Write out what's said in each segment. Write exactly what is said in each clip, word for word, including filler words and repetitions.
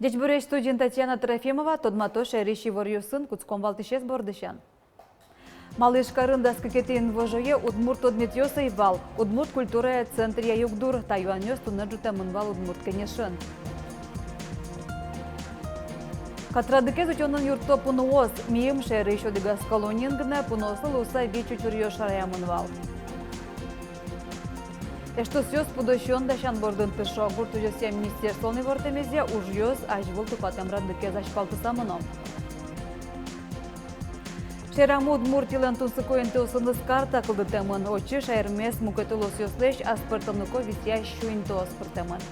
Ӟечбуресь, студиын Татьяна Трофимова. Тодматӥсько иворъёсын. Кутском валтӥсез бордысен. Малы Ижкарын дас кыкетӥ инвожое удмурт тодметъёс ӧй вал? Удмурт культурая центръя югдур. Та юанъёс туннэ ӝутэмын вал Удмурт Кенешын. Катрадлыкез утёнын юртто пуныос. Миым шаерысь одӥгаз колониын гинэ пуныослы луыса вить учыръёс шараямын вал. Эштосъёс пудо сиён дасян бордын тыршо. Гурт ужъёсъя министерстволэн ивортэмезъя, ужъёс азьвыл тупатэм радлыкез азьпалтыса мыно. Шаерамы Удмуртилэн тунсыко интыосыныз карта кылдытэмын. Отчы шаермес мукет улосъёслэсь аспӧртэмлыко висъясь сю интыос пыртэмын.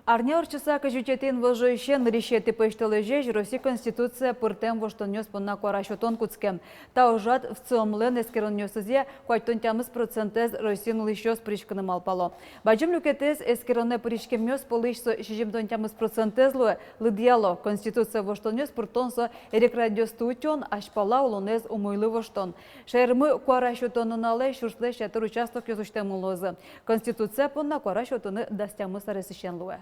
Арня ортчыса, кызьпумысэтӥ инвожоысен нырысетӥ пӧсьтолэзёзь Россия Конституцие пыртэм воштонъёс понна куара сётон кутскем. Та ужрад ВЦИОМлэн эскеронъёсызъя куатьтон тямыс процентэз Россиын улӥсьёс пыриськыны малпало. Бадӟым люкетэз эскеронэ пыриськемъёс пӧлысь, со сизьымдон тямыс процентэз луэ, лыдъяло: Конституцие воштонъёс пыртон — со эрикрадъёсты утён, азьпала улонэз умойлы воштон. Шаермы куара сётон нуналэ сюрслэсь ятыр участокъёс усьтэмын луозы. Конституция понна куара сётыны дас тямыс аресысен луэ.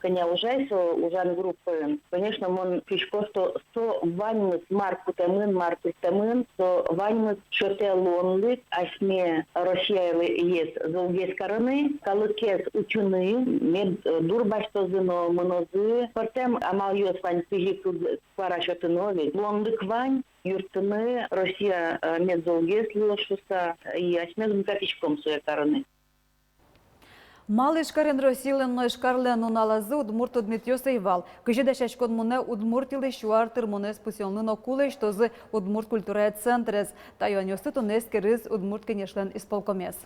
Кӧня ужай со ужан группаын. Конечно, мон учко, что со ваньмыз, мар кутэмын, мар пыртэмын, со ваньмыз сётэ луонлык асьме Россиялэсь золгес карыны, калыкез утьыны, мед, э, дурбасьтозы но мынозы. Пӧртэм амалъёс вань, кызьы куара сётыны, ведь луонлык вань юрттыны, Россия, э, мед золгес луоз шуыса, и асьмеос быгатӥськом сое карыны. Малы Ижкарын Россилэн но Ижкарлэн нуналазы удмурт тодметъёс ӧй вал? Кызьы дасяськон мынэ Удмуртилы сю ар тырмонэз пусъёнлы но ку лэсьтозы удмурт культурая центрез? Та юанъёсты туннэ эскерӥз Удмурт Кенешлэн исполкомез.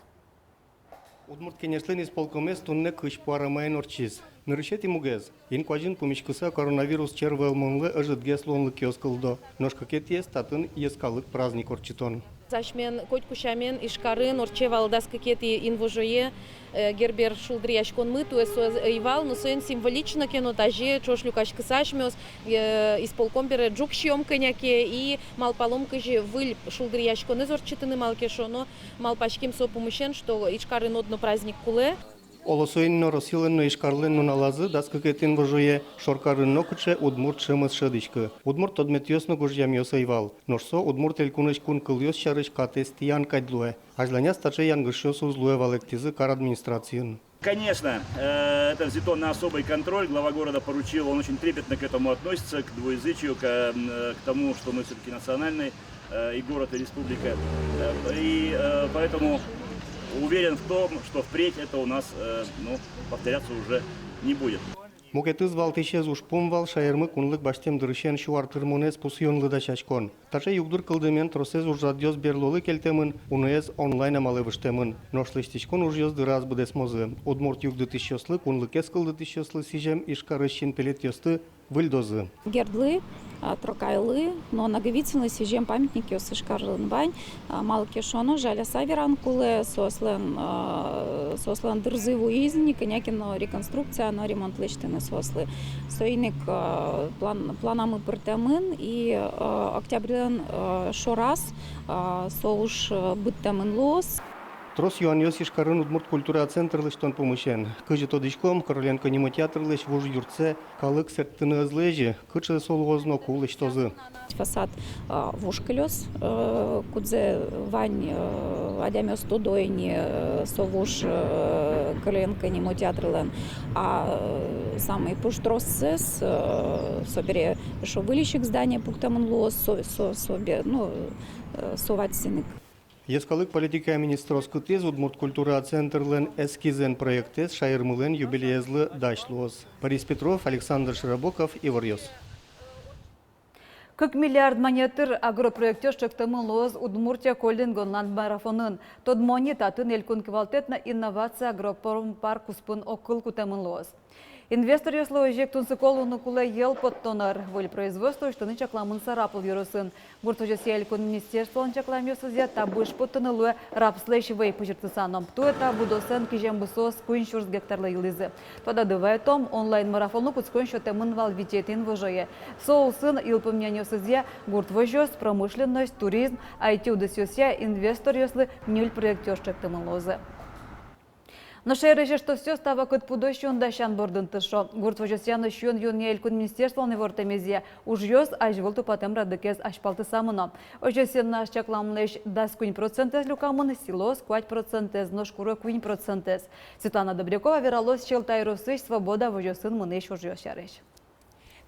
Удмурт Кенешлэн исполкомез туннэ кызьпу ар амалэн ортчиз. Нырысетӥ мугез: инкуазьын пумиськыса коронавирус червылэмонлы ӧжытгес луонлыкъёс кылдо. Нош кыкетӥез — татын йӧскалык праздник ортчытон. Асьмелэн котьку сямен Ижкарын ортче вал дас кыкетӥ инвожое, э, Гербер шулдыръяськонмы. Туэ со ӧй вал, но соин символично ке но, тазьы ӵош люкаськыса асьмеос, э, исполком бере ӝук сиём кӧня ке и малпалом, кызьы выль шулдыръяськонэз ортчытыны, малы ке шуоно малпаським со пумысен, что Ижкарын одно праздник кулэ. Оло, соин но Россилэн но Ижкарлэн нуналазы дас кыкетӥ инвожое шоркарын нокыӵе удмурт шӧмыз шӧдӥськы. Удмурт тодметъёс но гожъямъёс ӧй вал. Нош со Удмурт Элькунысь кун кылъёс сярысь катэз тӥян кадь луэ. Азьланяз таӵе янгышъёс уз луэ, валэктӥзы кар администрациын. Конечно, э, это взято на особый контроль. Глава города поручил, он очень трепетно к этому относится, к двуязычию, к, э, к тому, что мы всё-таки национальный, э, и город, и республика. Э, и, э, поэтому уверен в том, что впредь это у нас, э, ну, повторяться уже не будет. Мукетыз валтӥсез ужпум вал шаермы кунлык басьтэм дырысен сю ар тырмонэз пусъёнлы дасяськон. Таӵе югдур кылдэмын: тросэз ужрадъёс берлолы кельтэмын, уноез онлайн амалэ выжтэмын. Нош лэсьтӥськон ужъёс дыраз быдэсмозы. Удмурт югдытӥсьёслы, кунлыкез кылдытӥсьёслы сӥзем Ижкарысь синпелетъёсты выльдозы. Гердлы, а, Трокайлы но Наговицынлы сӥзем памятникъёс Ижкарын вань. А, малы ке шуоно, жаляса веран кулэ, соослэн, а, соослэн дырзы вуиз ни, кӧня ке но реконструкция но ремонт лэсьтыны соослы. Соин ик, а, план, планамы пыртэмын, и, а, октябрьлэн, а, шораз, а, со уж, а, быдтэмын луоз. Трос юанъёс Ижкарын удмурт культура центр лэсьтон пумысен. Кызьы тодӥськом, Короленко нимо театрлэсь вуж юртсэ калык сэрттыны ӧз лэзьы, кыӵе со луоз но ку лэсьтозы. Фасад, а, вуж кылёз, э, кудзэ вань, э, адямиос тодо ини, э, со вуж, э, Короленко нимо театрлэн. А, э, самый пуштроссэс, э, собере эшшо выльысь ик здание пуктэмын луоз, со, со, собе-, ну, э, со вадьсын ик. Йӧскалык политикая министр оскытӥз: удмурт культура центрлэн эскизэн проектэз шаермылэн юбилеезлы дась луоз. Борис Петров, Александр Широбоков, «Иворъёс». Кык миллиард манет тыр агропроектъёс ӵектэмын луоз «Удмуртия» коллинг онлайн-марафонын. Тодмо ни, татын элькун кивалтэт но инновация агропромпарк куспын огкыл кутэмын луоз. Инвесторъёслы озьы ик тунсыко луыны кулэ йӧл поттон ӧр. Выль производство усьтыны чакламын Сарапул ёросын. Гурт возёсъя элькун министерстволэн чакламъёсызъя, табыш поттыны луэ рапслэсь вӧй пыжыртыса но. Туэ та будосэн кизем бусыос куинь сюрс гектарлы йылӥзы. Тодады вайытом, онлайн-марафонлы кутскон сётэмын вал витетӥ инвожое. Со улсын йылпумъянъёсызъя, гурт возёс, промышленность, туризм, айти удысъёсъя инвесторъёслы ньыль проектъёс ӵектэмын луозы. Нош шаерысь эштосъёс та вакыт пудо сиён дасян бордын тыршо. Гурт возёсъя но сиён-юонъя элькун министерстволэн ивортэмезъя, ужъёс азьвыл тупатэм радлыкез азьпалтыса мыно. Озьы, сенаж чакламлэсь дас куинь процентэз люкамын, силос куать процентэз, нош куро куинь процентэз. Светлана Добрякова вералоз Сьӧлта ёросысь «Свобода» возёсын мынӥсь ужъёс сярысь.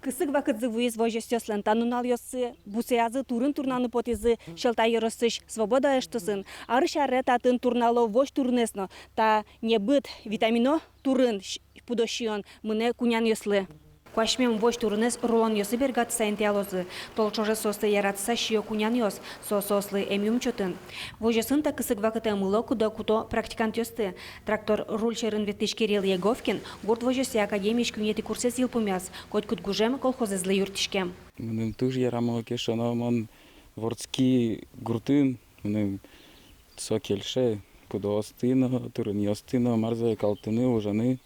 Кысык вакытсы вуиз возёсъёслэн та нуналъёссы. Бусыязы турын турнаны потӥзы Сьӧлта ёросысь «Свобода» эштосын. Арысь аре татын турнало возь турынэз но. Та небыт витамино турын с-, пудо сиён мынэ кунянъёслы. Куасьмем возь турынэз рулонъёсы бергатыса интыялозы. Тол ӵоже соосты яратыса сиё кунянъёс. Со соослы эмъюм чотын. Возёсын та кысык вакытэ мыло-кыдо куто практикантъёсты. Трактор руль сьӧрын ветлӥсь Кирилл Еговкин гурт возёсъя академиысь куинетӥ курсэз йылпумъяз, котькуд гужем колхозэзлы юрттӥське. Мыным туж ярам, кельше но, мон вордски гуртын, мыным со кельше, пудоосты но, турынъёсты но, марзэ калтыны, ужаны.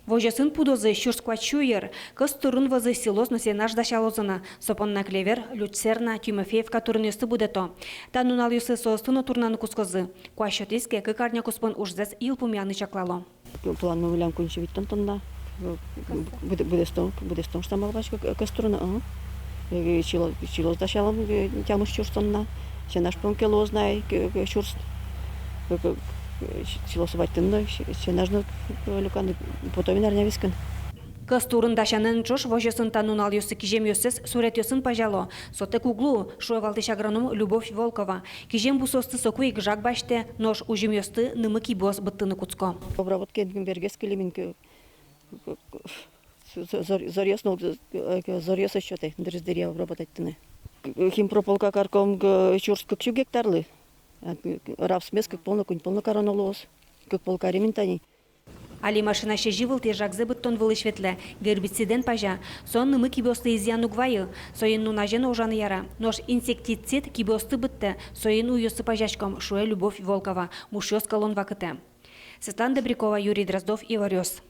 Возёсын пудозы сюрс куать сю йыр. Кӧс турын вӧзы силос но сенаж дасялозы на. Со понна клевер, люцерна, Тимофеевка турынъёсты будэто. Та нуналъёсы соосты но турнаны кутскозы. Куазь сётӥз ке, кык арня куспын ужзэс йылпумъяны чаклало. Планмы милям куинь сю витьтон тонна. Быд-, быдэстон, быдэстон, шуом, малпасько, кӧс турын, ага. Э, сило-, силос дасялом, э, тямыс сюрс тонна. Сенаж пон ке луоз на, э, к-, к-, сюрс. Э, к-, к-, силос ватьтыны, се-, сенаж но, э, люканы, потом ин арня вискын. Кӧс турын дасянэн ӵош возёсын та нуналъёсы киземъёссэс суретъёсын пазяло. Сотэк уг лу, шуэ валтӥсь агроном Любовь Волкова. Кизем бусыосты соку ик жаг басьтэ, нош узьымъёсты нымы-кибыос быдтыны кутско. Обработкаен бергес кылемын ке, З-, з-, зор-, зоръёс но, э, зоръёс ӧз сётэ, дырыз дыръя обработать карыны. Химпрополка карком, э, сюрс кык сю гектарлы. А, э, рапсмес кык пол но, куинь пол но кароно луоз. Кык пол каримын тани. Али машина сезьы вылтӥ жагзэ быдтон вылысь ветлэ, гербицидэн пазя. Со нымы-кибыосты изъян уг вайы, соин нуназе но ужаны яра. Нош инсектицид кибыосты быдтэ, соин уйёсты пазяськом, шуэ Любовь Волкова, мушъёс кӧлон вакытэ. Светлана Добрякова, Юрий Дроздов, Иворъёс.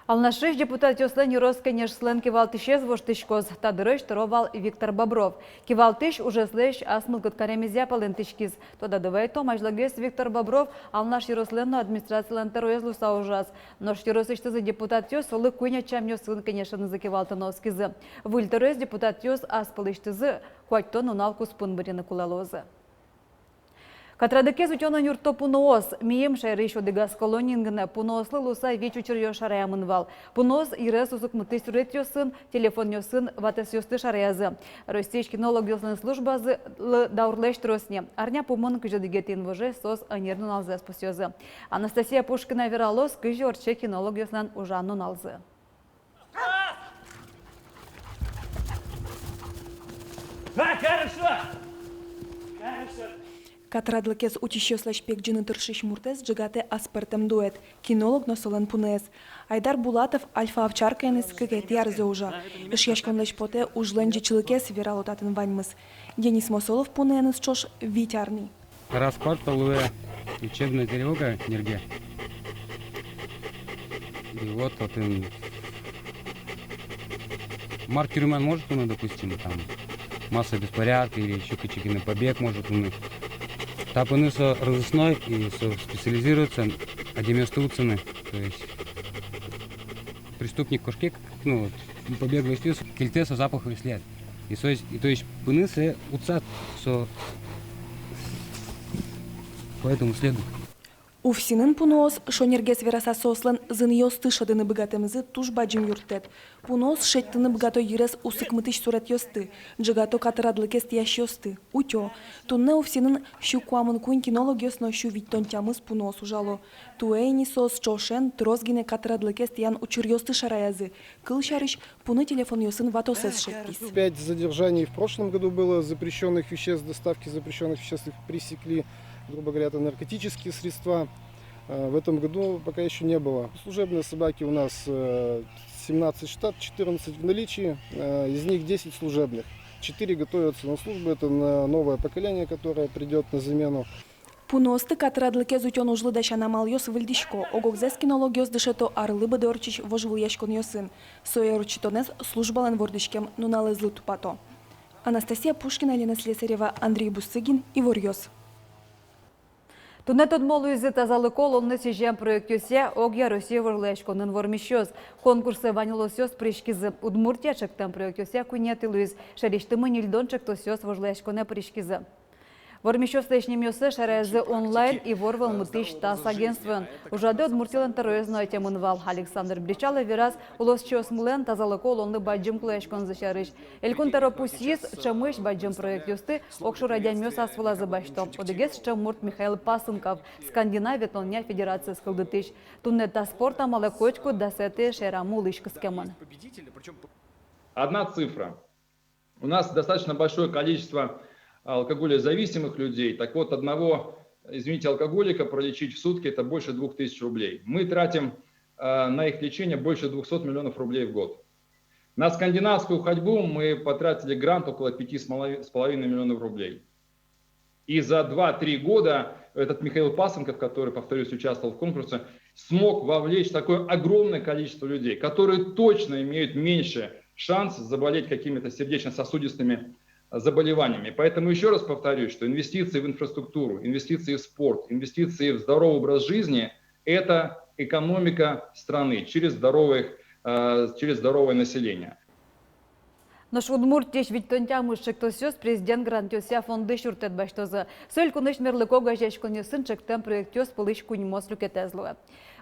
Алнашысь депутатъёслэн ёрос кенешслэн кивалтӥсез воштӥськоз. Та дырозь тыро вал Виктор Бобров. Кивалтӥсь ужезлэсь ас мылкыд каремезъя палэнтӥськиз. Тодады вайытом, азьлогес Виктор Бобров Алнаш ёрослэн но администрацилэн тӧроез луыса ужаз. Нош ёросысьтызы депутатъёс солы куинь ӧтчамъёсын кенешенызы кивалтыны оскизы. Выль тӧроез депутатъёс ас пӧлысьтызы куатьтон нунал куспын бырйыны кулэ луозы. Катрадлыкез утёнэн юртто пуныос. Миым шаерысь одӥгаз колониын гинэ пуноослы луыса вить учыръёс шараямын вал. Пуныос йырез усыкмытӥсь суретъёсын, телефонъёсын ватосъёсты шараязы. Россиысь кинологъёслэн службазы лы даурлэсь трос ни. Арня пумын кызь одӥгетӥ инвожое соос ӧнер нуналзэс пусъёзы. Анастасия Пушкина вералоз, кызьы ортче кинологъёслэн ужан нуналзы. Катрадлыкез утисьёслэсь пегӟыны тыршись муртэз ӝегатэ аспӧртэм дуэт, кинолог но солэн пуныез. Айдар Булатов «Альфа» овчаркаеныз кыкетӥ арзэ ужа. Эшъяськонлэсь потэ ужлэн ӟечлыкез, верало татын ваньмыз. Денис Мосолов пуныеныз ӵош вить ар ни. Раз в квартал луэ учебная тревога нерге. И вот отын мар тырман может луыны, допустим, там массовый беспорядок или ещё кыӵе ке но побег может луыны. Та пыны со розыскной и со специализируется адямиосты утьыны. То есть преступник кошке, ну, вот, побег лэсьтӥз, кельтэ со запаховый след. И, со есть, и то есть пыны сое утьсад со по этому следу. УФСИН-ын пуныос, шонергес вераса, соослэн зынъёсты шӧдыны быгатэмзы туж бадӟым юрттэт. Пуныос шедьтыны быгато йырез усыкмытӥсь суретъёсты, ӝегато катрадлыкез тӥясьёсты, утё. Туннэ УФСИН-ын сю куамын куинь кинологъёс но сю витьтон тямыс пуныос ужало. Туэ ини соос ӵошен трос гинэ катрадлыкез тӥян учыръёсты шараязы. Кылсярысь, пуны телефонъёсын ватосэз шедьтӥз. Пять задержаний в прошлом году было запрещённых веществ, доставки запрещённых веществ, их пресекли, грубо говоря, это наркотические средства. Э, в этом году пока ещё не было. Служебные собаки у нас, э, семнадцать штат, четырнадцать в наличии, э, из них десять служебных. Четыре готовятся на службу, это на новое поколение, которое придёт на замену. Пуныосты катрадлыкез утён ужлы дасян амалъёс выльдӥсько. Ог-огзэс кинологъёс дышето арлы быдэ ортчись вожвылъяськонъёсын. Сое ортчытонэз службалэн вордӥськем нуналэзлы тупато. Анастасия Пушкина, Лена Слесарева, Андрей Бусыгин, «Иворъёс». Туннэ тодмо луизы тазалыко улонлы сӥзем проектъёсъя огъя Россия вожвылъяськонын вормисьёс. Конкурсэ вань улосъёс пыриськизы. Удмуртия ӵектэм проектъёсъя куинетӥ луиз. Шаерысьтымы ньыльдон ӵектосъёс вожвылъяськонэ пыриськизы. Вормисьёслэсь нимъёссэс шараязы онлайн «Ивор» вӧлмытӥсь ТАСС агентствоын. Ужрадэ Удмуртилэн тӧроез но ӧтемын вал. Александр Бречалов вераз, улосчиосмылэн тазалыко улонлы бадӟым кулэяськонзы сярысь. Элькун тӧро пусйиз, ӵемысь бадӟым проектъёсты огшоры адямиос ас вылазы басьто. Одӥгез ӵем мурт Михаил Пасынков, Скандинав ветлонъя федерациез кылдытӥсь. Туннэ та спорт амалэ котькуд дасэтӥ шаерамы улӥсь кыскемын. Одна цифра. У нас достаточно большое количество алкоголезависимых людей. Так вот, одного, извините, алкоголика пролечить в сутки — это больше двух тысяч рублей. Мы тратим, э, на их лечение больше двухсот миллионов рублей в год. На скандинавскую ходьбу мы потратили грант около пяти с половиной миллионов рублей. И за два-три года этот Михаил Пасынков, который, повторюсь, участвовал в конкурсе, смог вовлечь такое огромное количество людей, которые точно имеют меньше шанс заболеть какими-то сердечно-сосудистыми заболеваниями. Поэтому ещё раз повторюсь, что инвестиции в инфраструктуру, инвестиции в спорт, инвестиции в здоровый образ жизни — это экономика страны через здоровых, э, через здоровое население. Нош Удмуртиысь витьтон тямыс ӵектосъёс президент грантъёсъя фондысь юрттэт басьтозы. Со элькунысь мерлыко огазеяськонъёсын ӵектэм проектъёс пӧлысь куиньмос люкетэз луэ.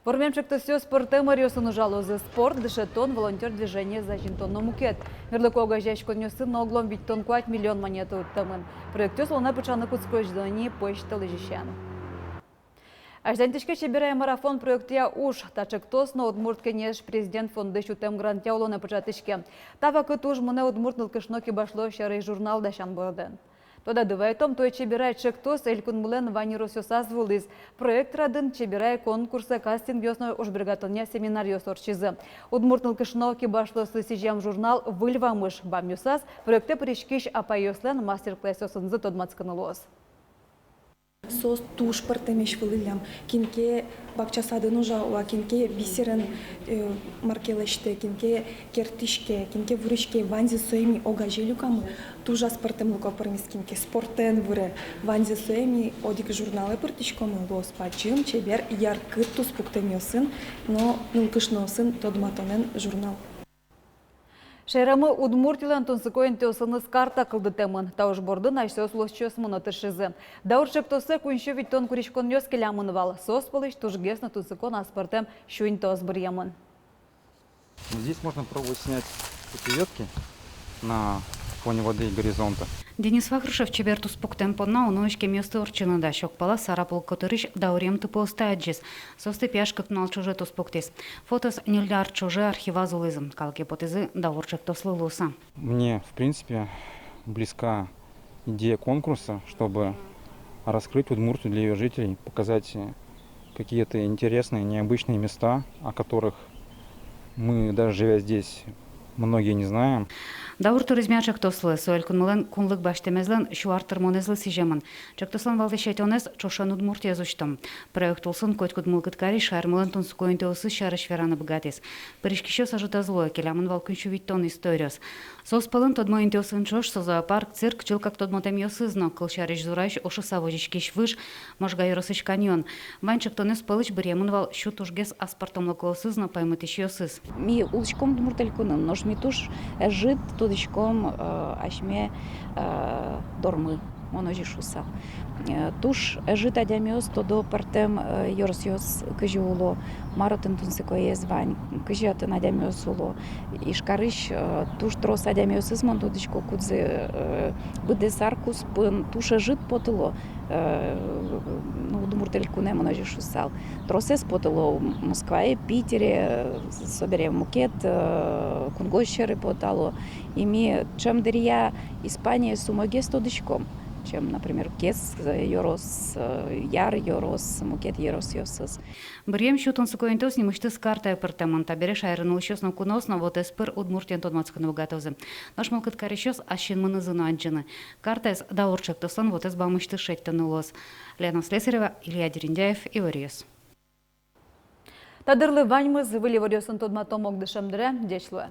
Вормем ӵектосъёс пӧртэм ӧръёсын ужалозы: спорт, дышетон, волонтёр движениез азинтон но мукет. Мерлыко огазеяськонъёсын ноку витьтон куать миллион манет уттэмын. Проектъёс улонэ пыӵаны кутскозы ини пӧсьтолэзьысен. Азьланьтӥське «Чеберай марафон» проектъя уж. Та ӵектос но «Удмурт кенеш» президент фондысь утэм грантъя улонэ пыӵатӥське. Та вакыт уж мынэ удмурт нылкышно кибашлыос сярысь журнал дасян бордын. Тодады вайытом, туэ «Чеберай» ӵектос элькунмылэн вань ёросъёсаз вуылӥз. Проект радын «Чеберай» конкурсэ кастингъёс но ужбергатонъя семинаръёс ортчизы. Удмурт нылкышно кибашлыослы сӥзем журнал выль вамыш. Бамъёсаз проектэ пыриськись апайёслэн мастер-классъёсынызы тодматскыны луоз. Соос туж пӧртэмесь вылӥллям. Кин ке бакча садын ужа, уа, кин ке бисерен, э, мар ке лэсьтэ, кин ке керттӥське, кин ке вуриське, ваньзэ сое ми огазе люкамы, туж аспӧртэмлыко пӧрмиз. Кин ке спортэн выре, ваньзэ сое ми одӥг журналэ пыртӥськомы, луоз бадӟым, чебер, яркыт туспуктэмъёсын но нылкышноосын тодматонэн журнал. Шаерамы Удмуртилэн тунсыко интыосыныз карта кылдытэмын. Та уж бордын асьсэос улосчиосмы но тыршизы. «Даур» ӵектосэ куинь сю витьтон куриськонъёс келямын вал. Соос пӧлысь тужгес но тунсыко но аспӧртэм сю интыос быръемын. Здесь можно пробовать снять эти ветки на фоне воды и горизонта. Денис Вахрушев чебер туспуктэм понна уно иськемъёсты ортчыны дась. Огпала Сарапул котырысь дауръем тыпыосты адӟиз. Соосты пияш кык нунал ӵоже туспуктӥз. Фотос ньыль ар ӵоже архиваз улӥзы. Калыке потӥзы «Даур» ӵектослы луыса. Мне, в принципе, близка идея конкурса, чтобы раскрыть Удмуртию для её жителей, показать, э, какие-то интересные, необычные места, о которых мы, даже живя здесь, многие не знаем. «Даур» туризмъя ӵектос луэ. Со элькунмылэн кунлык басьтэмезлэн сю ар тырмонэзлы сӥземын. Ӵектослэн валтӥсь ӧтёнэз — ӵошен Удмуртиез усьтон. Проект улсын котькуд мылкыд карись шаермылэн тунсыко интыосыз сярысь вераны быгатӥз. Пыриськисьёс ӧжыт ӧз луэ, келямын вал куинь сю витьтон историос. Соос пӧлын тодмо интыосын ӵош со зоопарк, цирк, чылкак тодмотэмъёсыз но, кылсярысь, Зурась ошыса возиськись выж, Можга ёросысь каньон. Вань ӵектонъёс пӧлысь быръемын вал сю тужгес аспӧртэмлыкоосыз но паймытӥсьёсыз. Ми улӥськом Удмурт Элькунын, нош ми туж ӧжыт тодӥськом, э, асьме, э, дормы, мон озьы шуысал. Э, туж ӧжыт адямиос тодо пӧртэм, э, ёросъёс кызьы уло, мар отын тунсыкоез вань, кызьы отын адямиос уло. Ижкарысь, э, туж трос адямиосыз мон тодӥсько, кудзы, э, быдэс ар куспын туж ӧжыт потыло, э, ну, Удмурт Элькунэ, мон озьы шуысал. Тросэз потыло Москвае, Питере, э, собере мукет, э, кунгож сьӧры потало. И ми ӵем дыръя Испаниысь умойгес тодӥськом. чем, например, Кез ёрос, Яр ёрос, мукет ёросъёсыз. Быръем сю тунсыко интыос нимысьтыз картае пыртэмын. Табере шаерын улӥсьёс но куноос но вотэс пыр Удмуртиен тодматскыны быгатозы. Нош мылкыд карисьёс ас синмынызы но адӟыны. Картаез даур ӵектослэн вотэс бамысьтыз шедьтыны луоз. Лена Слесарева, Илья Дерендяев, «Иворъёс». Та дырлы ваньмыз. Выль иворъёсын тодматом ог дышем дыре. Ӟеч луэ.